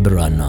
ብራና።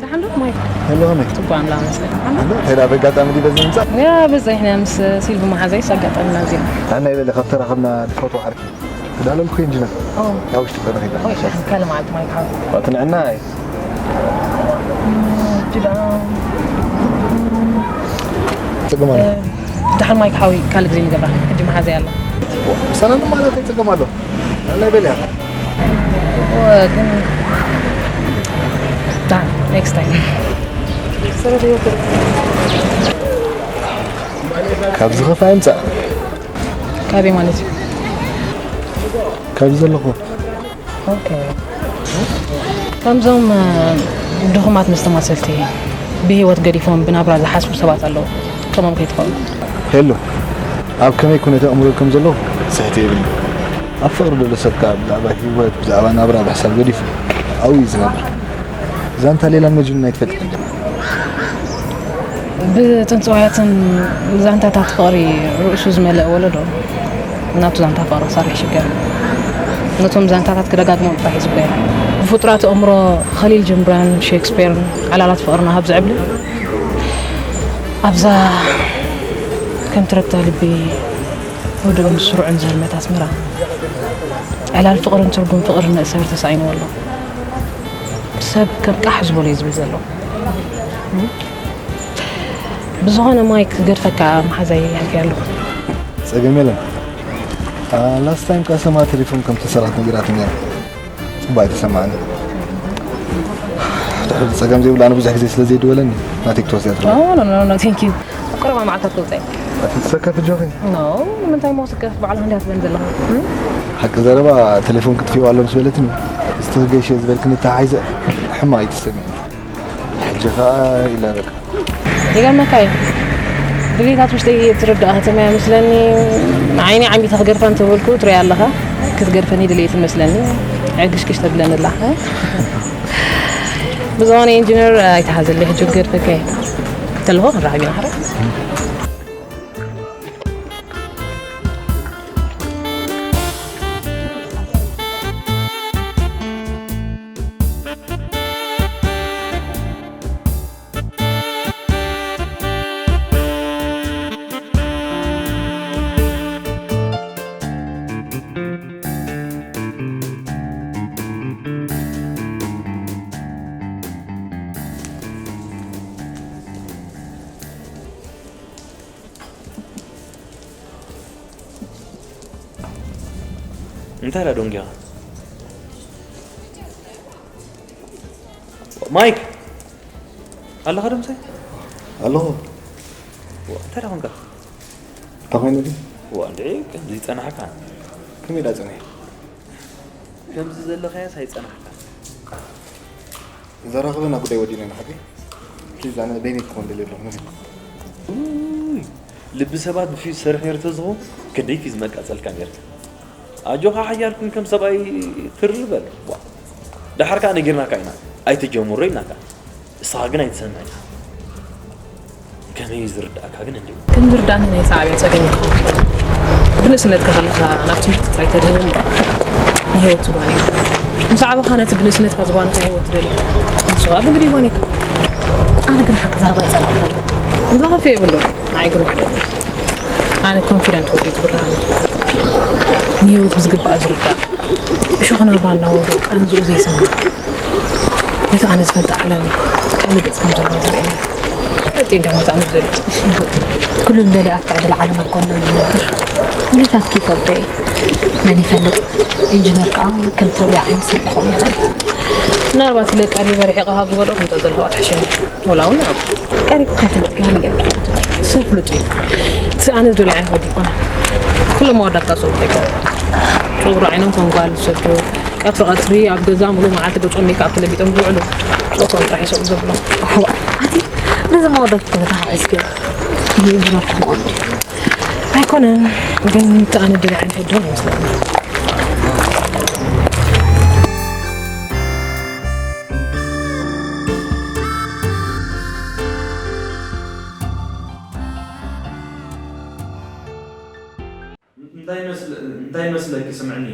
ደሓን ዶ ማይክ? ሄሎ፣ ከመይ? ጽቡቕ ኣምላኽ ይመስገን። ኣንታ? ኣንታ፣ እንታይ ደኣ በጋጣሚ ድዩ በዚ ምምጻእ? ያ፣ በዛ ኢሕና ምስ ሲልቪ መሓዛይስ ኣጋጣሚና እዚኣ። ኣና ይበለ፣ ካብ ተራኸብና ንፈትዎ ዓርኪ። ክዳለልኩ ኢንጂነር። ኦ። ኣብ ውሽጢ ኮነ ኸይዳ። ወይ፣ ካልእ መዓልቲ ማይክ ሓው። ዋትንዕና እይ። እም፣ እጂ ደኣ። ጽግም ኣሎ። እ፣ ደሓን ማይክ ሓወይ፣ ካልእ ግዜ ንገብራ። ሕጂ መሓዘይ ኣላ። ሰላም ማለት ኣይጸገም ኣሎ። ናይ በልያ። ወ-፣ ግን፣ ዳ፣ ኔክስት ታይም። ካብዚ ኸፋ ይምጻእ። ካበይ ማለት እዩ? ካብዚ ዘለኹ። ኦኬ። ከምዞም፣ እ፣ ድኹማት መስተማሰልቲ ብህይወት ገዲፎም ብናብራ ዝሓስቡ ሰባት ኣለዉ። ከምኦም ከይትኾኑ። ሄሎ፣ ኣብ ከመይ ኩነተ ኣእምሮ ከም ዘለኹ ስሕቲ የብልኒ። ኣብ ፍቕሪ ዘሎ ሰብ ከኣ ብዛዕባ ህይወት፣ ብዛዕባ ናብራ ብሕሳብ ገዲፉ ኣብኡ እዩ ዝነብር። ዛንታ ሌላን መጅኑን ኣይትፈልጥን ዲኻ? ብጽንጽዋያትን ዛንታታት ፍቕሪ ርእሱ ዝመልአ ወለዶ፣ ናቱ ዛንታ ፍቕሪ ክሰርሕ ይሽገር። ነቶም ዛንታታት ክደጋግሞም ጥራሕ እዩ ዝጎየ። ብፍጡራት ኣእምሮ ኸሊል ጅምብራን ሼክስፒርን ዓላላት ፍቕርና ካብ ዝዕብልል፣ ኣብዛ ከም ትረግታ ልቢ ህዱእን ስሩዕን ዘልመት ኣስመራ፣ ዕላል ፍቕርን ትርጉም ፍቕርን መእሰሪ ተሳኢንዎ ኣሎ። ሰብ ከም ቃሕ ዝበሎ እዩ ዝብል ዘሎ። ብዝኾነ ማይክ ክገድፈካ መሓዛይ ይሃልኪ ኣለኹ። ጸገም የለን። አ፣ ላስት ታይም ከኣ ሰማ ቴሌፎን ከም ተሰራት ነጊራትኒ እያ። ጽቡቕ ኣይተሰማዕኒ። ትሕል ጸገም ዘይብሉ፣ ኣነ ብዙሕ ግዜ ስለ ዘይድወለኒ ናተይ ክትወስድ እያ ትብለኒ። ኖ፣ ኖ፣ ኖ፣ ኖ፣ ቴንክ ዩ። ኣብ ቀረባ መዓልታት ክወጽእ እየ። ኣቲ ትሰከፍ ጆኺ? ኖ፣ ንምንታይ እሞ ስከፍ በዓል ክንደይ ትብለኒ ዘለኻ? እም? ሓቂ ዘረባ ቴሌፎን ክትፊኡ ኣሎ ምስ በለትኒ፣ ዝተገሸ ዝበልክኒ ተሓሒዘ ሕማቕ እዩ ተሰሚዕኒ። ሕጂ ኸኣ ኢለ በቃ። ይገርመካ እዩ። ድሌታት ውሽጠይ እትርዳእ ከተማ እያ መስለኒ። ዓይኒ ዓሚተ ክገድፋ እንተበልኩ ትሪኣ ኣለኻ። ክትገድፈኒ ድሌት መስለኒ። ዕግሽግሽ ተብለኒ ኣላ። ብዝኾነ ኢንጂነር ኣይትሓዘለይ፣ ሕጂ ክገድፈካ እየ። ተለፎ ክንራኸብ ኢና፣ ሕራይ። እንታይ ኢላ ደንጊኻ? ማይክ! ኣለኻ ዶ ምሳይ? ኣለኹ። ዋ፣ እንታይ ደኣ ኾንካ? እንታይ ኮይኑ ድዩ? ዋ፣ እንድዒ ከምዚ ጸናሕካ። ከመይ ደኣ ጸኒሐ? ከምዚ ዘለኻዮስ ኣይጸናሕካን። ዘራኽበና ጉዳይ ወዲእና ኢና ሓቂ። ፕሊዝ፣ ኣነ በይነይ ክኾን ደልየ ኣለኹ። ንኺድ። ኡይ፣ ልቢ ሰባት ብፊዝ ዝሰርሕ ነይሩ ተዝኸውን፣ ክንደይ ፊዝ መቃጸልካ ነይርካ። ኣጆኻ ሓያል ኩን፣ ከም ሰብኣይ ትርር በል። ዋ፣ ደሓር ከኣ ነጊርናካ ኢና፣ ኣይትጀምሮ ኢልናካ። ንስኻ ግን ኣይትሰምዕን ኢኻ። ከመይ ዝርዳእካ ግን እንዲሁ ከም ዝርዳእኒ ናይ ሰዓብያ ጸገም ይኸውን። ብንእስነትካ ከለኻ ናብ ትምህርቲ ጥራይ ተድህብ እምበር ንህይወት ዝጓነ እዩ። ምስ ዓበኻ ነቲ ብንእስነትካ ዝጓነካ ህይወት ትደልዮ። ንሱ ኣብ እግሪ ይጓነካ። ኣነ ግን ሓቂ ዛረባ ይጸላእካ። ዝኸፍእ የብሉን። ንዓይ ግን ውሕደት። ኣነ ኮንፊደንት ወዲ ትብርሃን። ንህይወት ብዝግባእ ዝርዳእ። እሾኽና ባና ወዶ ቃንዝኡ ዘይሰምዕ። ነቲ ኣነ ዝፈልጦ ዓለም ካልእ ገጽ ከም ዘሎ ዘርእየኒ። ፈጢን ደሞ ጣዕሚ ዘርኢ። ኩሉ እንደሊ ኣብቲ ዕድል ዓለም ኣይኮንና ንነብር። ኩነታት ክይፈልጦ እየ። መን ይፈልጥ? ኢንጂነር ከኣ ክልተ ወዲያ ዓይነት ሰብ ክኸውን ይኽእል። ምናልባት ኢለ ቀሪበ ርሒቐ ካብ ዝበልዑ ከምዛ ዘለዋ ትሕሸኒ። ወላ እውን ኣብ ቀሪብካ ፍልጥ ገለ ይገብር። ሰብ ፍሉጥ እዩ። እቲ ኣነ ዝደልዮ ዓይነት ወዲ ይኮነ። ኩሎም ኣወዳት ከኣ ሰብኡት ኣይኮኑ። ጸጉሪ ዓይኖም ከም ጓል ዝሰዱ፣ ቀትሪ ቀትሪ ኣብ ገዛ ሙሉእ መዓልቲ ገጾም ሜክኣፕ ተለቢጦም ዝውዕሉ፣ ጾቶም ጥራሕ ይሰብኡ ዘብሎም። ኣቲ ነዚ መወዳት ከተተሓሒዝክዮ ኢንጂነር ክኸውን ድዩ? ኣይኮነን፣ ግን እቲ ኣነ ዝደልዮ ዓይነት ወዲ ይመስለኒ። እንታይ መስለ-፣ እንታይ መስለኪ? ስምዕኒ፣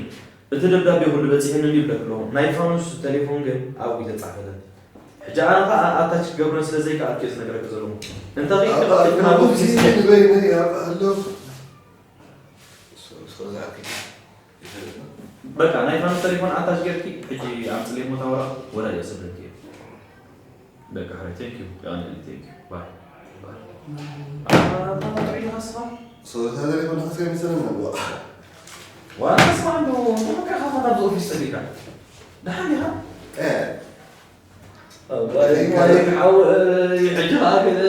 እቲ ደብዳቤ ኩሉ በጺሕኒ እንድዩ ይብለኪ ኣለኹ። ናይ ፋኑስ ቴሌፎን ግን ኣብኡ እዩ ተጻሕፈለን። ሕጂ ኣነ ኸኣ ኣታች ክገብረን ስለ ዘይከኣልኩ እየ ዝነግረኪ ዘለኹ። እንተ ኸይድኪ ኣብ ቀልጢፍኪ ናብ ኣልኮል ኦፊስ ሂጂ። በይነይ ኣብ ኣሎ። ሶ-፣ ሶ ዝኣክል ይፈልጥ ነው። በቃ ናይ ፋኑስ ቴሌፎን ኣታች ጌርኪ ሕጂ ኣምጽልይ እሞ እታ ወረቐት ወላ እየ ሰደልኪ እየ። በቃ ሕራይ፣ ቴንክ ዩ። የቐንየለይ፣ ቴንክ ዩ። ባይ። ባይ። ኣታ ጥዑይ ዲኻ ንስኻ? ሶ፣ እታ ቴሌፎን ዲኻ ስለ መሰለኒ፣ ዋ። ዋ፣ ንስኻ እንዶ፣ ንመከራ ኻታ ኣብዚ ኦፊስ ጸሊእካ። ደሓን ዲኻ? እ። ኣባይ፣ ቴንክ ዩ። ማሪክ ሓወይ፣ ሕጂ ኸኣ ገለ።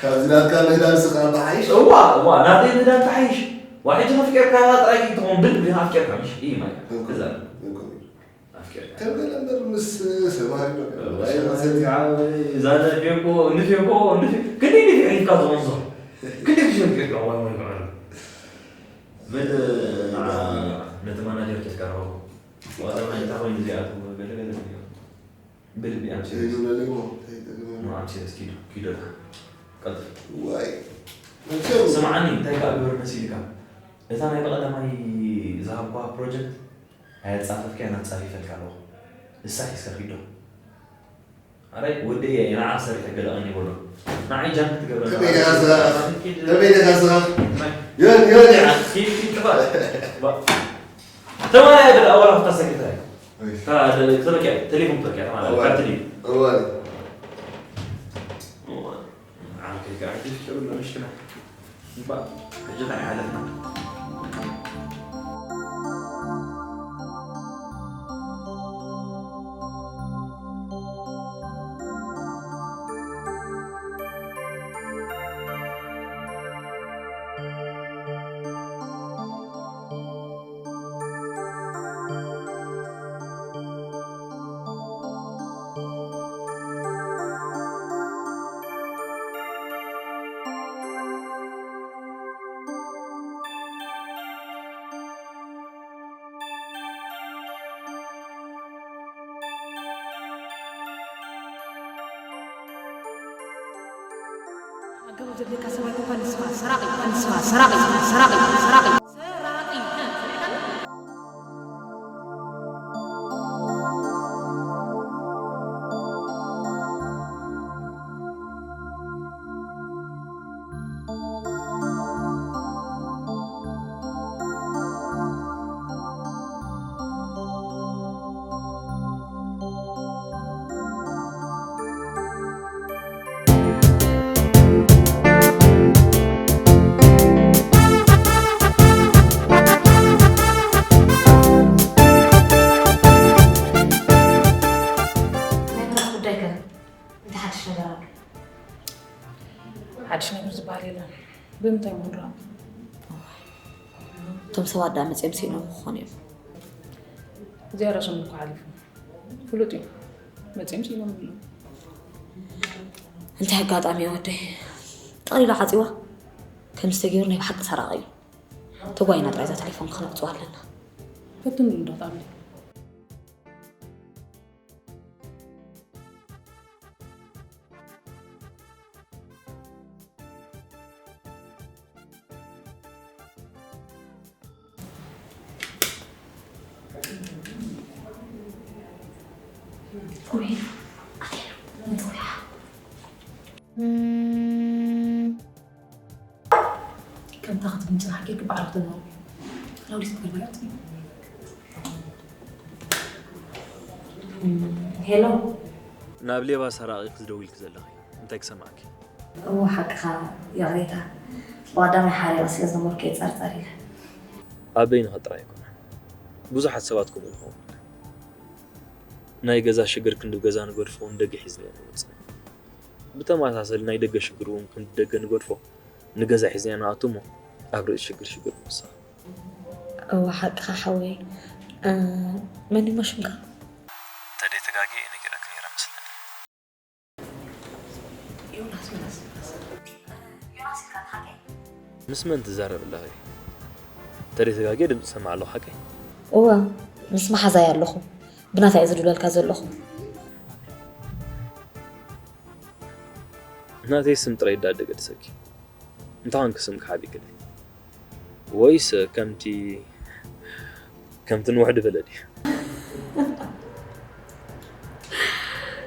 ካብዚ ናትካ ምህዳን ስኻ ተሓይሽ? እዋ፣ እዋ፣ ናተይ ምህዳን ተሓይሽ። ዋ፣ ሕጂ ከፍቅረካ ጥራይ ከይትኸውን፣ ብልቢ ኸኣ ኣፍቂርካ፣ ምሽ? እይ፣ ማይ። እንኮ፣ እዛ። እንኮ። ኣፍቂርካ። ከም ገለ እምበር ምስ ሰብ ሃሪምካ እዋይ፣ ሰብኣይ እዛ ንፍዮ እኮ፣ ንፍዮ እኮ፣ ንፍዮ። ክንደይ ንፍዮ ሒዝካ ትቕንሶ? ክንደይ ግዜ ኣፍቂርካ? እዋይ፣ እዋይ፣ እዋይ። በል፣ ንዓ፣ ነቲ ማናጀር ተስካራው። ዋላ እንታይ ኮይኑ እዚኣቶም ገለ ገለ እዚኦም። ብልቢ ኣምሲ። ዘይብለለይ እሞ፣ እንታይ ይጠቅም? ኖ፣ ኣምሲ እስኪ ኪዶ፣ ኪዶ። ቀልጥፍ። ዋይ። መቸም። ስምዓኒ፣ እንታይ ከኣ ግበር መሲልካ? እታ ናይ ብቐዳማይ ዝሃብኳ ፕሮጀክት ኣየጻፈፍካያን ኣጻፊፈልካ ኣለኹ። እሳ ሒዝካ ኪዶ። ኣራይ፣ ወደይ እየ፣ ንዓ ሰሪሐ ገለ ቀኒ ይበሎ። ንዓይ ጃንክ ትገብረኒ። ከመይ ዲኻ ስኻ? ከመይ ዲኻ ስኻ? ናይ ዮን፣ ዮን፣ ያ። ኪድ፣ ኪድ፣ ጥፋእ። ባ-፣ ተማርያ ገለ ኣዋላ ፍታ ሰክርታሪ። እይ። ታ-፣ ተበኪያ፣ ቴሌፎን ተበኪያ፣ ተማርያ። እዋይ። ካብቲ ድዩ? እዋይ። እዋይ። ዓርከይ ከኣ ሕጂ ፍቅር ኣሎ ምሽክና። እምባ፣ ሕጂ እንታይ ሓለፍና? ኣገባብ ዘድልየካ ሰብ ኣይኮንካን ንስኻ ሰራቒ፣ ንስኻ ሰራቒ፣ ሰራቒ፣ ሰራቒ፣ ሰራቒ። ናይ መርዓ ጉዳይ ከ እንታይ ሓድሽ ነገር ኣሎ? ሓድሽ ነገር ዝበሃል የለን። ብምንታይ ምንረኣ? እቶም ሰባት ደኣ መጺኦም ስኢኖም ክኾኑ እዮም። እዚኣ ርእሶም እኮ ሓሊፉ። ፍሉጥ እዩ። መጺኦም ስኢኖም ኣለዉ። እንታይ ኣጋጣሚ እዩ ወደይ? ጠቕሊሉ ዓጺዋ? ከምዚ ተገይሩ ናይ ብሓቂ ሰራቒ እዩ። ተጓይና ጥራይ እዛ ቴሌፎን ክነውጽዋ ኣለና። ፈትንሉ እንዶ ጣብሊ። ወይ ኣቴና ንጽውዓ። ከምታ ክትብል ጽናሕ ጌርኪ ባዕልኺ ተዛረቢ። ላውዲት ክትገብርያ ትኽእሊ። ሄሎ። ናብ ሌባ ሰራቒ ክትደውልኪ ዘለኺ እንታይ ክሰማዕኪ? እወ ሓቅኻ። ይቕሬታ፣ ብቐዳማይ ሓሪቐ ስለ ዝነበርኩ እየ ጸርጸር ኢለ። ኣብ በይንኺ ጥራይ ኣይኮነን፣ ብዙሓት ሰባት ከምኡ ንኸውን። ናይ ገዛ ሽግር ክንዲ ገዛ ንገድፎ ንደገ ሒዝናዮ ንወጽእ። ብተመሳሰሊ ናይ ደገ ሽግር እውን ክንዲ ደገ ንገድፎ ንገዛ ሒዝናዮ ንኣቱ እሞ ኣብ ርእሲ ሽግር ሽግር ንወስኽ። እወ ሓቅኻ ሓወይ። እ፣ መን እሞ ሽምካ? ተደይ ተጋግየ እየ ነጊረኪ ነይረ መስለኒ። ዮናስ፣ ዮናስ፣ ዮናስ። ዮናስ ኢልካ ሓቀይ? ምስ መን ትዛረብ ኣለኺ? ተደይ ተጋግየ ድምፂ ሰማዕ ኣለኹ ሓቀይ? እወ፣ ምስ መሓዛይ ኣለኹ። ብናታ እየ ዝድውለልካ ዘለኹ። ናተይ ስም ጥራይ ዳደ ገድሰኪ። እንታይ ኮንኪ ስምኪ ሓቢእክለይ? ወይስ ከምቲ፣ ከምቲ ንውሕ ዝበለ ድዩ?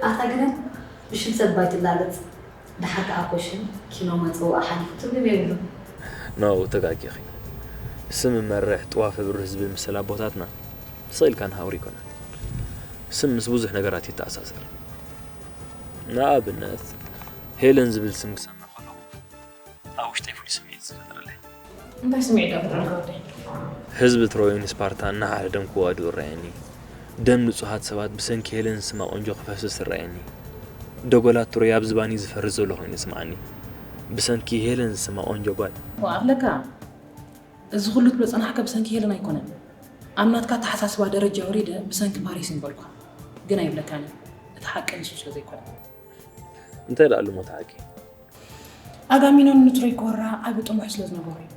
ኣታ ግነ ብሽም ሰብ ባይትላለጽ። ደሓር ከኣ ኮሽን ኪኖ መጸውዒ ሓሊፉ ትርጉም የብሉን። ኖ፣ ተጋጊኺ። ስም መርሕ ጥዋፍ ኣብርህ ዝብል ምስላ ኣቦታትና ስቕ ኢልካ ንሃውሪ ኣይኮነን። ስም ምስ ብዙሕ ነገራት ይተኣሳሰር። ንኣብነት፣ ሄለን ዝብል ስም ክሰምዕ ከለኹ፣ ኣብ ውሽጠይ ፍሉይ ስምዒት ዝፈጥረለይ። እንታይ ስምዒት ደኣ ፈጢሩልካ ወደይ? ህዝቢ ትሮይን ስፓርታን እናሓደምክዎ ኣድኡ ይረኣየኒ። ደም ንጹሃት ሰባት ብሰንኪ ሄለን ዝስማ ቆንጆ ክፈስስ ይረኣየኒ። ደጎላት ትሮይ ኣብ ዝባኒ ዝፈርስ ዘሎ ኮይኑ ይስምዓኒ። ብሰንኪ ሄለን ዝስማ ቆንጆ ጓል። ዋእ፣ ኣኽለካ፣ እዚ ኩሉ ትብሎ ጸናሕካ ብሰንኪ ሄለን ኣይኮነን። ኣብ ናትካ ኣተሓሳስባ ደረጃ ወሪደ ብሰንኪ ፓሪስ ምበልኳ። ግን ኣይብለካን እየ። እቲ ሓቂ ንሱ ስለ ዘይኮነ። እንታይ ደኣ ኣሎ ሞት ሓቂ? ኣጋሚኖን ንትሮይ ክወራ ዓቢ ጥሙሕ ስለ ዝነበሮ እዩ።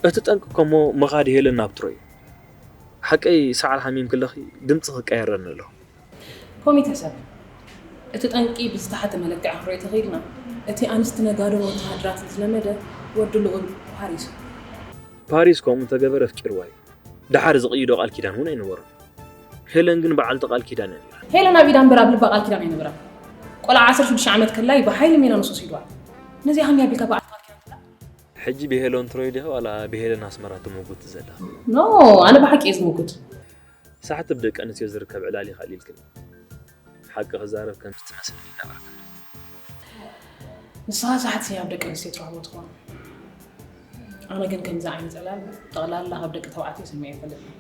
እቲ ጠንቂ እኮ እሞ ምኻድ ሄለን ናብ ትሮይ እዩ። ሓቀይ ሰዓል ሓሚምኪ ኣለኺ፣ ድምጺ ክቀየረኒ ኣሎ። ኮሚተ ሰብ፣ እቲ ጠንቂ ብዝተሓተ መለክዒ ክንሪኦ ተኽኢልና፣ እቲ ኣንስቲ ነጋዶን ወተሃደራትን ዝለመደ ወዲ ልኡል ፓሪስ እዩ። ፓሪስ ከምኡ እንተገበረ ኣፍቂርዋ እዩ። ደሓር ዝቕይዶ ቃል ኪዳን እውን ኣይነበሮን። ሄለን ግን በዓልቲ ቃል ኪዳን እያ ነይራ። ሄለን ኣብ ኢዳ እምበር ኣብ ልባ ቃል ኪዳን ኣይነበራን። ቆልዓ ዓሰርተ ሽዱሽተ ዓመት ከላ እዩ ብሓይሊ ሜላኖስ ወሲድዋ። ነዚኣ ከመይ ኣቢልካ በዓልቲ ቃል ኪዳን ትብላ? ሕጂ ብሄለን ትሮይ ዲኺ ዋላ ብሄለን ኣስመራ ትምጉቲ ዘለኺ? ኖ፣ ኣነ ብሓቂ እየ ዝምጉት። ሳሕቲ ብደቂ ኣንስትዮ ዝርከብ ዕላል ኢኻ ኣልዒልክኒ። ሓቂ ክዛረብ ከምቲ ትመስል ይነበርካ። ንስኻ ሳሕቲ ኣብ ደቂ ኣንስትዮ ትረኽቦ ትኸውን። ኣነ ግን ከምዚ ዓይነት ዕላል ጠቕላላ ካብ ደቂ ተባዕትዮ ሰሚዐ ኣይፈልጥን።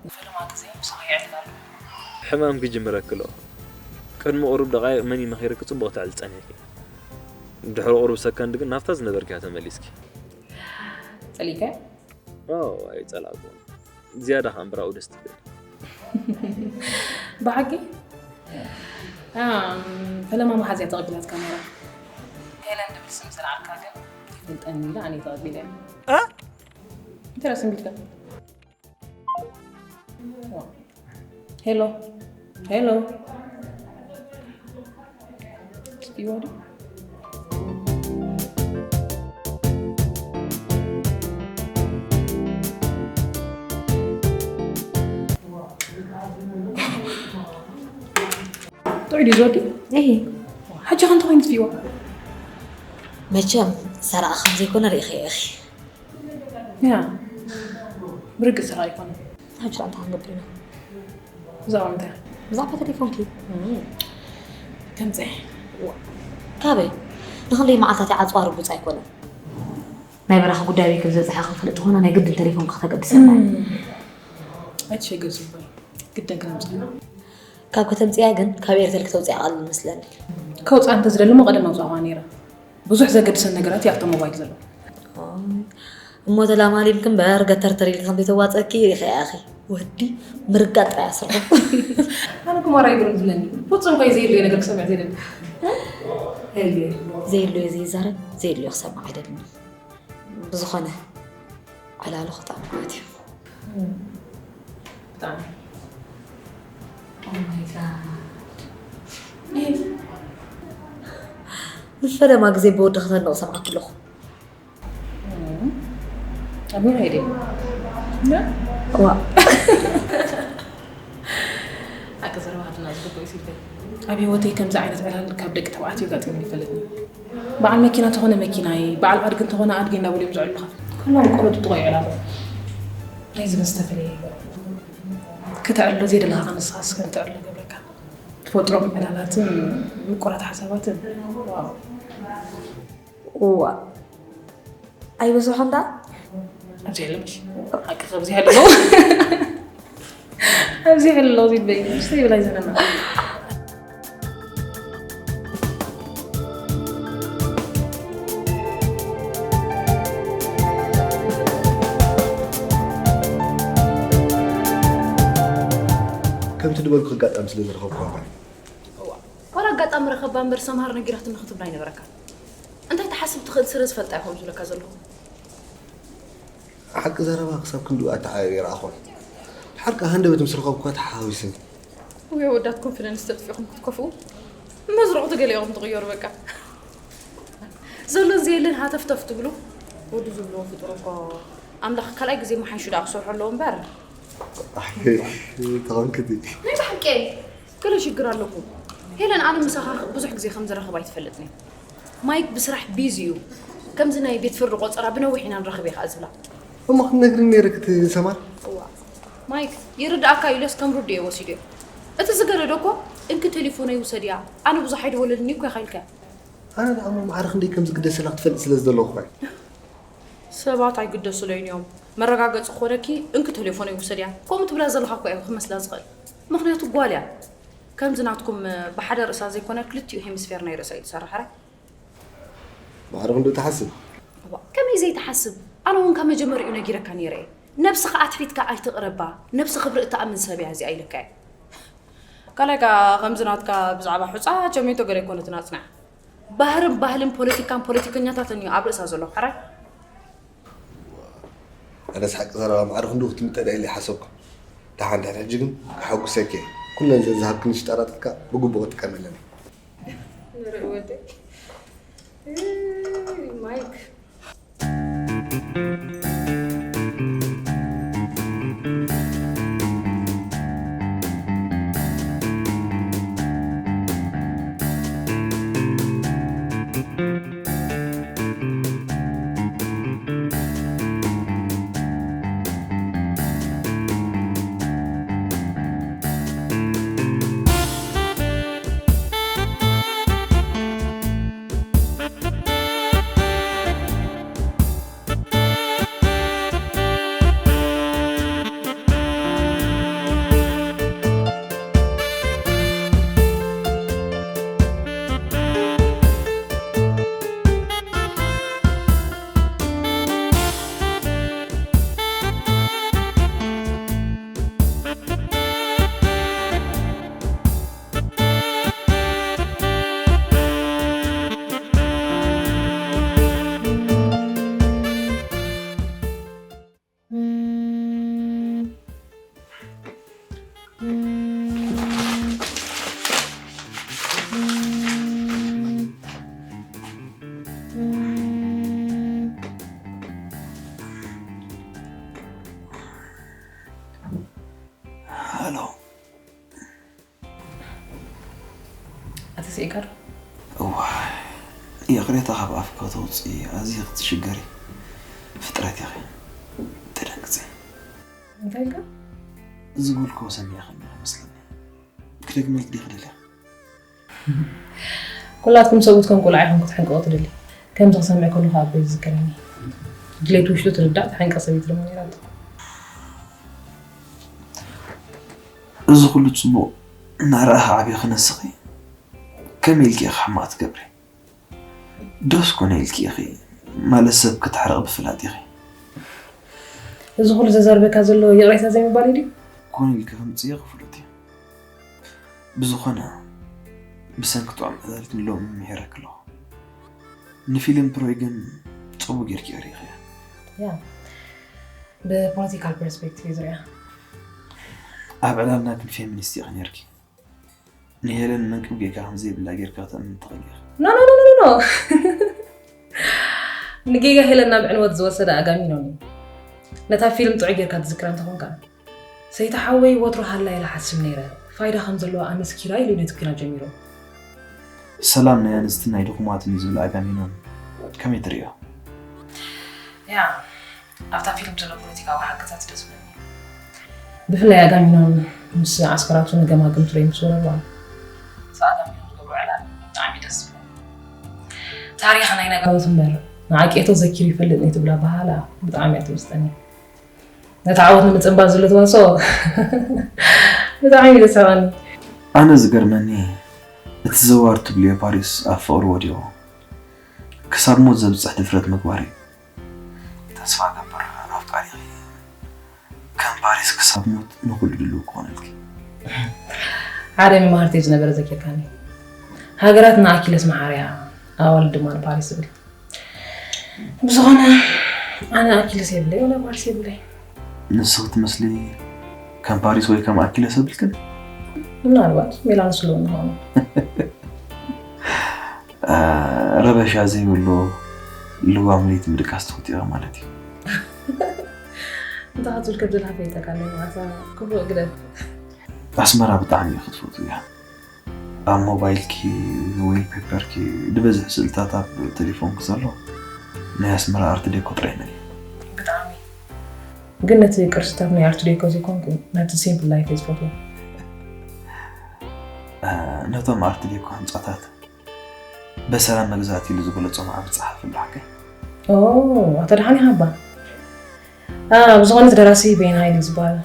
ንፈለማ ግዜ ምሳኻ ይዕልል ኣሎ። ሕማም ክጅምረኪ ኣሎ። ቅድሚ ቁሩብ ደቓይቕ መን እዩ መኺርኪ ጽቡቕ ተዕልል ጸኒሕኪ። ድሕሪ ቁሩብ ሰከንድ ግን ናብታ ዝነበርክያ ተመሊስኪ። ጸሊእካዮ? ኦ፣ ኣይጸላእኩን። ዝያዳ ከኣ እምብራኡ ደስ ትብል። ብሓቂ? ኣም፣ ፈለማ መሓዝያ ተቐቢላትካ ነይራ። ሄለን ድብል ስም ዝለዓልካ ግን ይፈልጠኒ ኢላ ኣነ ተቐቢለ። እ? እንታይ ደኣ ስም ኢልካ? ሄሎ፣ ሄሎ። እስኪ ወዲ። ጥዑይ ድዩ ዝወዲ? እሂ። ሓጂ ከ እንታይ ኮይኑ ትፍይዋ? መቸም ሰራቒ ከም ዘይኮነ ርኢኺዮ ኢኺ። ያ፣ ብርግጽ ሰራቒ ኣይኮነን። ሕጂ እንታይ ክንገብር ኢና? ብዛዕባ ምንታይ? ብዛዕባ ቴሌፎንኪ። እም። ከምፀ። ዋ፣ ካበይ? ንኽንደይ መዓልታት ይዓፅዋ ርጉፅ ኣይኮነን። ናይ በረኻ ጉዳይ ኣበይ ከም ዝበፅሐ ክንፈልጥ ዝኾነ ናይ ግድን ቴሌፎን ከተገድሰና እዩ። እም። ኣይትሸገር ዝቦይ። ግድን ክነምፅእ ኢና። ካብ ከተምፅያ ግን ካብ ኤርተል ክተውፅያ ቀሊል መስለኒ። ከውፅኣ እንተዝደሊ እሞ ቀደም ኣውፃእዋ ነይረ። ብዙሕ ዘገድሰን ነገራት እዩ ኣብታ ሞባይል ዘሎ። እሞ ተላማሊምኪ እምበር ገተርተር ኢልኪ ከም ዘይተዋፀኪ ርኢኺ ኢኺ። ወዲ ምርጋጥ ጥራይ ኣስርሑ። ኣነ እኮ ማራ ይግርም ዝብለኒ። ፍጹም እኮ እዩ ዘየድልዮ ነገር ክሰምዕ ዘይደሊ። ዘየድልዮ። ዘየድልዮ ዘይዛረብ፣ ዘየድልዮ ክሰምዕ ኣይደልን። ብዝኾነ ዕላሉ ክጣዕም ማለት እዩ። እም። ብጣዕሚ። Oh my God። ንፈለማ ግዜ ብወዲ ክተንቕ ሰምዓኩ ኣለኹ። እም። ኣሚና ኢደ። ዋ። ኣከ ዘረባትና ኣብ ህይወተይ ከምዚ ዓይነት ዕላል ካብ ደቂ ተባዕትዮ ጋጢሙኒ ይፈልጥኒ። በዓል መኪና ተኾነ መኪናይ፣ በዓል ኣድጊ እንተኾነ ኣድጊ እንዳበሉ እዮም ዝዕሉኻ። ኩሎም ቆሎ ጥጥቆ ይዕላሉ። ናይዚ ግን ዝተፈለየ እዩ። ከተዕልሎ ዘይደለኻ ንስኻስ ከም ተዕልሎ ገብረካ። ትፈጥሮም ዕላላትን ምቁራት ሓሳባትን። ዋው። እዋ ኣይበዝሖ እንዳ ኣብዚ የለምሽ። ሓቂ ኣብዚ ኣለዎ። ኣብዚ ኣለዎ ዝበይ። ምስቲ ይብላይ ዘለና። ከምቲ ዝበልኩ ኣጋጣሚ ስለ ዝረኸብኩ እኳ። ዋላ ኣጋጣሚ ረኸባ እምበር ሰምሃር ነጊራትኒ ክትብል ኣይነበረካ። እንታይ ትሓስብ ትኽእል ስለ ዝፈልጣ ይኾን ዝብለካ ዘለኹ። ሓቂ ዘረባ ክሳብ ክንድኡ ኣተዓባቢ ይረኣኹን። ድሓር ከኣ ሃንደበት ምስ ረኸብኩካ ተሓዋዊስኒ። ወይ ኣወዳት ኮንፊደንስ ተጥፊኹም ክትከፍኡ መዝረቑቲ ገለ ኢኹም ትቕየሩ በቃ። ዘሎን ዘየለን ሃተፍተፍ ትብሉ። ወዲ ዝብልዎ ፍጡር እኮ ኣምላኽ ካልኣይ ግዜ መሓይሹ ደኣ ክሰርሖ ኣለዎ እምበር። ተኸንክቲ ናይ ብሓቂ ገለ ሽግር ኣለኩም። ሄለን ኣነ ምሳኻ ብዙሕ ግዜ ከም ዝረኸብ ኣይትፈልጥኒ። ማይክ ብስራሕ ቢዚ እዩ። ከምዚ ናይ ቤት ፍርዲ ቆፀራ ብነዊሕ ኢና ንረኽብ እየ ከዓ ዝብላ። እሞ ክትነግርኒ ነይርክ እቲ ሰማር። እዋ ማይክ ይርድኣካ ኢለስ ከም ርድኦ ወሲድዮ። እቲ ዝገደደ እኮ እንኪ ቴሌፎነይ ውሰድያ ኣነ ብዙሕ ኣይደወለልኒ እኮ ኢኻ ኢልካ። ኣነ ደኣ እሞ ማዕረ ክንደይ ከም ዝግደሰላ ክትፈልጥ ስለ ዝደለኹ እኳ። ሰባት ኣይግደሱለይን እዮም። መረጋገፂ ክኾነኪ እንኪ ቴሌፎነይ ውሰድያ ከምኡ ትብላ ዘለኻ እኮ እየ ክመስላ ዝኽእል። ምኽንያቱ ጓል እያ። ከምዚ ናትኩም ብሓደ ርእሳ ዘይኮነ ክልቲኡ ሄሚስፌር ናይ ርእሳ እዩ ዝሰርሕ። ሕራይ ማዕረ ክንድኡ ትሓስብ። እዋ፣ ከመይ ዘይትሓስብ? ኣነ እውን ካብ መጀመሪኡ ነጊረካ ነይረ እየ። ነብስኻ ኣትሒትካ ኣይትቕረባ፣ ነብሲ ክብሪ እትኣምን ሰብ እያ እዚኣ ኢለካ እየ። ካልኣይ ከኣ ከምዚ ናትካ ብዛዕባ ሑጻ ቸሜንቶ ገለ ኣይኮነትን ኣጽንዓ። ባህርን ባህልን ፖለቲካን ፖለቲከኛታትን እዩ ኣብ ርእሳ ዘሎ። ሕራይ ኣነስ ሓቂ ዘረባ ማዕረ ክንድኡ ክትምጠዳ ኢለ ይሓሰብኩ። ደሓን ድሕሪ ሕጂ ግን ከሐጉሰኪ እየ። ኩለን ዘን ዝሃብክኒ ሽጣራታትካ ብግቡእ ክጥቀመለን እየ። ንርኢ ወደይ። ማይክ ሃሎ። ኣቲ ሲኢጋር እዋ፣ ይቕሬታ ካብ ኣፍካ ተውፅኢ ኣዝየ ክትሽገሪ። ፍጥረት ኢኺ። ተደንግፂ። እንታይ ኢልካ? ዝበልክዎ ሰሚዕኽኒ መስለኒ። ክደግመልክ ድየ ክደልያ? ኩላትኩም ሰብኡት ከም ቆልዓ ኢኹም ክትሕንቅቑ ትደሊ። ከምዚ ክሰምዕ ከለኹ ኣቦይ ዝዝከረኒ። ድሌት ውሽጡ ትርዳእ ተሓንቀ ሰበይቲ ድማ ነይራቶ። እዚ ኩሉ ፅቡቕ እናረኣኻ ዓብኺ ነስኺ ከመይ ኢልኪ ኢኺ ሕማቕ ትገብሪ? ዶስ ኮነ ኢልኪ ኢኺ ማለት ሰብ ክተሕርቕ ብፍላጥ ኢኺ። እዚ ኩሉ ዘዛርበካ ዘሎ ይቕሬታ ዘይምባል እዩ ድዩ? ኮነ ኢልኪ ከምፅእ ክፍሉት እዩ። ብዝኾነ ብሰንኪ ጥዑም ዕላልኪ ንሎሚ ምሒረኪ ኣለኹ። ንፊልም ፕሮይ ግን ፅቡቅ ጌርኪ ሪኢኽያ። ያ ብፖለቲካል ፐርስፔክቲቭ እዩ ዝሪኣ። ኣብ ዕላልና ግን ፌሚኒስት ኢኺ ኔርኪ። ንሄለን መንቅብ ጌጋ ከም ዘይብላ ጌርካ ከተእምን ትኽእል ኢኻ። ኖ ኖ ኖ ኖ ኖ። ንጌጋ ሄለን ናብ ዕንወት ዝወሰደ ኣጋሚኖን እዩ። ነታ ፊልም ጥዑይ ጌርካ ትዝክራ እንተኾንካ። ሰይቲ ሓወይ ወትሩ ሃላይ ኢለ ሓስብ ነይረ። ፋይዳ ከም ዘለዎ ኣመስኪራ ኢሉ ነቲ ኲናት ጀሚሩ። ሰላም ናይ ኣንስትን ናይ ድኹማትን እዩ ዝብል ኣጋሚኖን ከመይ ትርእዮ? ያ ኣብታ ፊልም ዘሎ ፖለቲካዊ ሓቅታት ደስ ብለኒ። ብፍላይ ኣጋሚኖን ምስ ዓስከራቱ ንገማግም ትሬን ምስ ወረርዋ ኣጋሚኖን ዝገብሮ ዕላል ብጣዕሚ ደስ ዝብል። ታሪኽ ናይ ነጋውት እምበር ንዓቂ እቶ ዘኪሩ ይፈልጥ ናይ ትብል ኣበሃህላ ብጣዕሚ እያ ትምስጠኒ። ነቲ ዓወት ንምጽንባል ዘሎ ተዋስኦ ብጣዕሚ እዩ ዘስሕቐኒ። ኣነ ዝገርመኒ እቲ ዘዋር ትብልዮ ፓሪስ ኣብ ፍቕሪ ወዲቑ ክሳብ ሞት ዘብጽሕ ድፍረት ምግባር እዩ። ተስፋ እገብር ኣፍቃሪኺ ከም ፓሪስ ክሳብ ሞት ንኹሉ ድልው ክኾነልኪ። ሓደ መማህርተይ ዝነበረ ዘኪርካኒ። ሃገራት ንኣኪለስ መሓርያ ኣዋልድ ድማ ንፓሪስ ዝብል። ብዝኾነ ኣነ ኣኪለስ የብለይ ወላ ፓሪስ የብለይ። ንስኺ ትመስሊ ከም ፓሪስ ወይ ከም ኣኪለስ የብልክን። ምናልባት ሜላኖስ ኣለዎ ምዃኑ። ረበሻ ዘይብሉ ልዋም ለይቲ ምድቃስ ትፈትዮ ማለት እዩ። እንታይ ክትብል ከም ዘለካ ፈሊጠካ ኣለይ መዓሳ ክፉእ ግደፍ። ኣስመራ ብጣዕሚ እየ ክትፈትው እያ። ኣብ ሞባይልኪ ዌል ፔፐርኪ ዝበዝሕ ስእልታት ኣብ ቴሌፎንኪ ዘሎ ናይ ኣስመራ ኣርት ዴኮ ጥራይ መን እዩ? ብጣዕሚ ግን ነቲ ቅርስታት ናይ ኣርት ዴኮ ዘይኮንኩ ነቲ ሲምፕል ላይፍ እየ ዝፈትዎ። ነቶም ኣርት ዴኮ ህንፃታት በሰላም መግዛእቲ ኢሉ ዝገለፆም ዓቢ ፀሓፊ ኣሎ ሓቀይ? ኣቶ ደሓን ይሃባ ብዝኾነ እቲ ደራሲ በይን ሃይል እዩ ዝበሃል።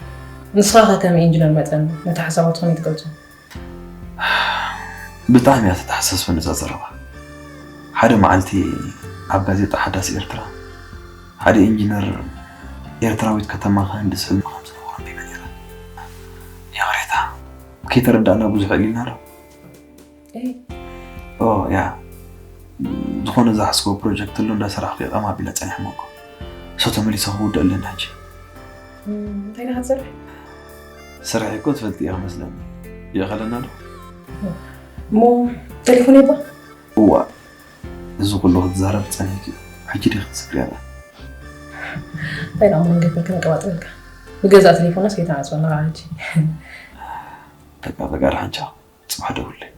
ንስኻ ከ ከም ኢንጂነር መጠን ነቲ ሓሳባት ከመይ ትገልፆ? ብጣዕሚ እያ ተተሓሳስበኒ እዛ ዘረባ። ሓደ መዓልቲ ኣብ ጋዜጣ ሓዳስ ኤርትራ ሓደ ኢንጂነር ኤርትራዊት ከተማ ክህንድስ ሕልሚ ከም ዝነበሮ ኣንቢበ ነይረ። ይቕሬታ ከይተረዳእና ብዙሕ ዕሊልና ዶ? ኦ ያ ዝኾነ ዝሓስቦ ፕሮጀክት ኣሎ እንዳሰራሕኩ እየ ቀማቢላ ፀኒሐ መንኮ ሰው ተመሊሰ ክውድእ ኣለኒ ሕጂ። እንታይ ኢኻ ትሰርሕ? ስራሕ እኮ ትፈልጥ እያ መስለኒ። ይእኸለና ዶ? እሞ ቴሌፎን ይባ? እዋ እዚ ኩሉ ክትዛረብ ፀኒሕኪ ሕጂ ዲ ክትስክሪ ኣላ? እንታይ ዳ መንገድ በልከ መቀባጥረልካ ብገዛእ ቴሌፎንስ ከይተዓፅወና ሕጂ። በቃ በቃ ደሓንቻ ጽባሕ ደውለይ።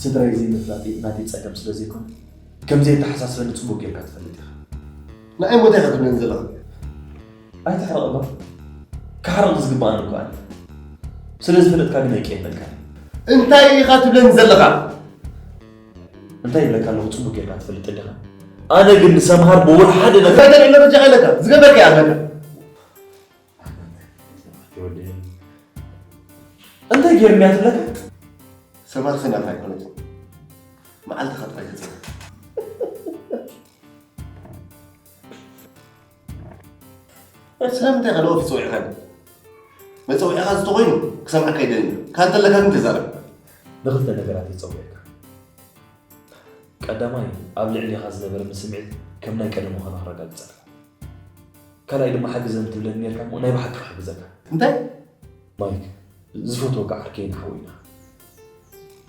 ስድራይ ዘይምፍላጠይ ናተይ ጸገም ስለ ዘይኮነ፣ ከም ዘየተሓሳስበኒ ጽቡቕ ጌርካ ትፈልጥ ኢኻ። ንዓይ ሞት ኢኻ ትብለኒ ዘለኻ? ኣይትሕረቕ እባ። ክሓርቕ ዝግብኣኒ እኮ ኣነ። ስለ ዝፈለጥካ ግን ኣይቀየመልካን። እንታይ ኢኻ ትብለኒ ዘለኻ? እንታይ ይብለካ ኣለኹ ጽቡቕ ጌርካ ትፈልጥ እንዲኻ። ኣነ ግን ንሰምሃር ብውል ሓደ ነገር እንታይ ተልዕሎ በጃኻ ኢለካ? ዝገበርካያ ኣለካ። እንታይ ገይርንያ ትብለካ? ሰማር ሰናፍ ኣይኮነትን። መዓልትኻ ጥራይ ተጸበ። ስለምንታይ ኢኻ ንኦፊስ ጸዊዕካኒ? መጸውዒኻ ዝተኾይኑ ክሰምዓካ ኣይደልን። ካን ተለካ ግን ተዛረብ። ንኽልተ ነገራት እየ ጸዊዐካ። ቀዳማይ፣ ኣብ ልዕሌኻ ዝነበረኒ ስምዒት ከም ናይ ቀደም ምዃኑ ከረጋግጸልካ። ካልኣይ ድማ ሓግዘኒ ትብለኒ ኔርካ እሞ ናይ ብሓቂ ክሕግዘካ። እንታይ? ማይክ፣ ዝፈትወካ ዓርከይን ሓወይን ኢኻ።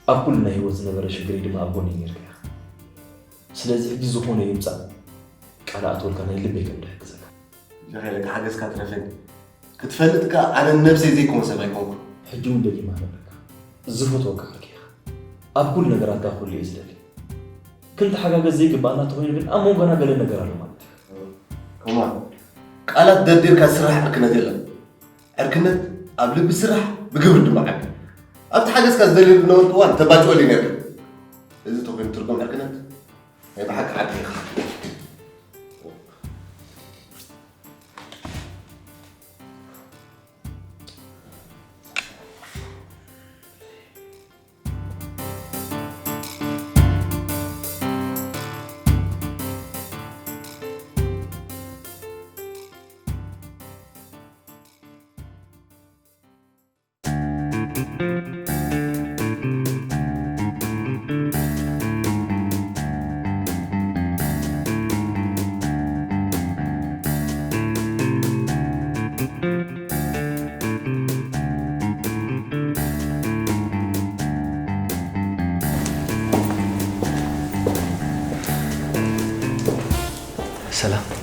ኣብ ኩሉ ናይ ህይወት ዝነበረ ሽግረይ ድማ ኣብ ጎነይ ኔርካ ኢኻ። ስለዚ ሕጂ ዝኾነ ይምጻእ ቃል ኣእትወልካ ናይ ልበይ ከም ድሕግዘካ። ጃሃይለ፣ ካብ ሓገዝካ ትረፈኒ። ክትፈልጥ ከኣ ኣነ ንነብሰይ ዘይኮን ሰብ ኣይኮንኩን። ሕጂ እውን ደጊመ እነግረካ፣ ዝፈትወካ ዓርከይ ኢኻ። ኣብ ኩሉ ነገራትካ ክህሉ እየ ዝደሊ። ክንተሓጋገዝ ዘይግብኣና እንተኾይኑ ግን ኣብ መንጎና ገለ ነገር ኣሎ ማለት እዩ። ከማን፣ ቃላት ደርዲርካ ዝስራሕ ዕርክነት የለን። ዕርክነት ኣብ ልቢ ዝስራሕ፣ ብግብሪ ድማ ዓቢ። ኣብቲ ሓገዝካ ዝደልየሉ ዝነበርኩ እዋን ተባጭወለይ ነይርካ። እዚ እንተኾይኑ ትርጉም ዕርክነት ናይ ብሓቂ ዓቢ ኢኻ። ሰላም።